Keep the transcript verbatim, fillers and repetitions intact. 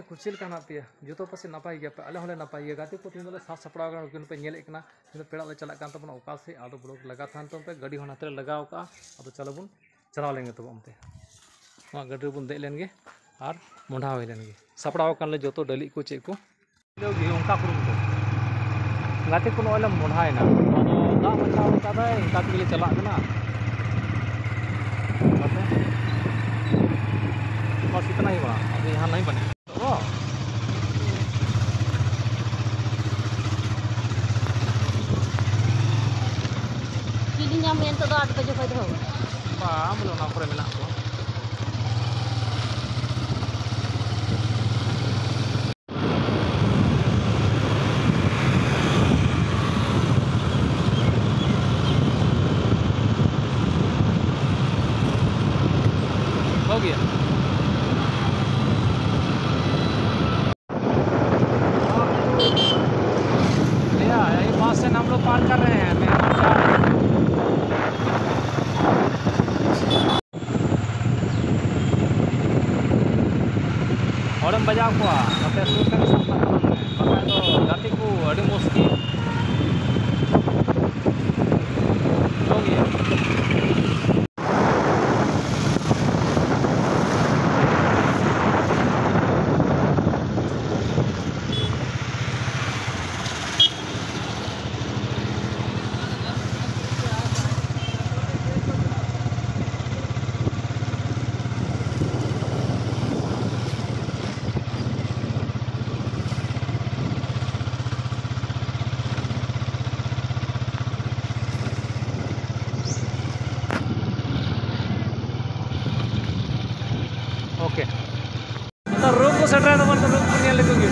ᱠᱚ ᱪᱮᱫ ᱞᱮᱠᱟ ᱦᱮᱱᱟᱜ ᱯᱮᱭᱟ? ᱡᱚᱛᱚ ᱯᱟᱥᱮᱡ ᱱᱟᱯᱟᱭ ᱜᱮᱭᱟ ᱯᱮ, ᱟᱞᱮ ᱦᱚᱸᱞᱮ ᱱᱟᱯᱟᱭ ᱜᱮᱭᱟ᱾ ᱜᱟᱛᱮ ᱠᱚ, ᱛᱮᱦᱮᱧ ᱫᱚᱞᱮ ᱥᱟᱡᱽ ᱥᱟᱯᱲᱟᱣ ᱠᱟᱱᱟ, ᱩᱱᱠᱤᱱ ᱯᱮ ᱧᱮᱞᱮᱫ ᱠᱟᱱᱟ᱾ ᱛᱮᱦᱮᱧ ᱫᱚ ᱯᱮᱲᱟ ᱞᱮ ᱪᱟᱞᱟᱜ ᱠᱟᱱ ᱛᱟᱵᱚᱱᱟ ᱚᱠᱟ ᱥᱮᱫ, ᱟᱫᱚ vlog ᱞᱟᱜᱟ ᱛᱟᱦᱮᱱ ᱛᱟᱵᱚᱱ ᱯᱮ᱾ ᱜᱟᱹᱰᱤ ᱦᱚᱸ ᱱᱟᱛᱮ ᱞᱮ ᱞᱟᱜᱟᱣ ᱠᱟᱜᱼᱟ, ᱟᱫᱚ ᱪᱚᱞᱚ ᱵᱚᱱ ᱪᱟᱞᱟᱣ ᱞᱮᱱ ᱜᱮ ᱛᱚᱵᱮ ᱚᱱᱛᱮ᱾ ᱱᱚᱣᱟ ᱜᱟᱹᱰᱤ ᱨᱮᱵᱚᱱ ᱫᱮᱡ ᱞᱮᱱ ᱜᱮ ᱟᱨ ᱢᱚᱸᱰᱷᱟ ᱦᱩᱭ ᱞᱮᱱ ᱜᱮ᱾ ᱥᱟᱯᱲᱟᱣ ᱟᱠᱟᱱ ᱞᱮ ᱡᱚᱛᱚ ᱰᱟᱹᱞᱤᱡ ᱠᱚ ᱪᱮᱫ ᱠᱚ᱾ ᱚᱱᱠᱟ ᱠᱩᱨᱩᱢᱩᱴᱩ᱾ ᱜᱟᱛᱮ ᱠᱚ ᱱᱚᱜᱼᱚᱭ ᱞᱮ ᱢᱚᱸᱰᱷᱟᱭᱮᱱᱟ, ᱟᱫᱚ ᱫᱟᱜ ᱢᱟᱪᱷᱟ ᱚᱱᱠᱟ ᱫᱟᱭ, ᱤᱱᱠᱟ ᱛᱮᱜᱮ ᱞᱮ ᱪᱟᱞᱟᱜ ᱠᱟᱱᱟ᱾ ᱵᱟᱥ ᱤᱛᱱᱟ ᱦᱤ ᱵᱟᱲᱟ, ᱟᱫᱚ ᱭᱟᱦᱟᱸ ᱱᱟᱦᱤ ᱵᱟᱱᱮ᱾ ᱪᱤᱞᱤ ᱧᱟᱢ ᱦᱩᱭᱮᱱ ᱱᱤᱛᱚᱜ ᱫᱚ ᱟᱴ ᱵᱟᱡᱮ ᱠᱷᱚᱡ ᱫᱚ? ᱵᱟᱝ, ᱵᱚᱞᱮ ᱚᱱᱟ ᱠᱚᱨᱮ ᱢᱮᱱᱟᱜ ᱠᱚᱣᱟ᱾ हो गया। भैया, यही पास से हम लोग पार कर रहे हैं, मैं ᱦᱚᱲᱮᱢ ᱵᱟᱡᱟᱣ ᱠᱚᱣᱟ, ᱱᱚᱛᱮ ᱥᱩᱨ ᱥᱮᱫ ᱥᱟᱵ ᱠᱟᱜ ᱛᱟᱵᱚᱱ ᱢᱮ, ᱵᱟᱠᱷᱟᱡ ᱫᱚ ᱜᱟᱛᱮ ᱠᱚ ᱟᱹᱰᱤ ᱢᱩᱥᱠᱤᱞ᱾ ᱦᱚᱸ ᱜᱮᱭᱟ᱾ ᱳᱠᱮ᱾ ᱱᱮᱛᱟᱨ ᱨᱳᱜᱽ ᱠᱚ ᱥᱮᱴᱮᱨᱮᱱ ᱛᱟᱵᱚᱱ, ᱨᱳᱜᱽ ᱠᱚ ᱧᱮᱞ ᱞᱮᱠᱚ ᱜᱮ᱾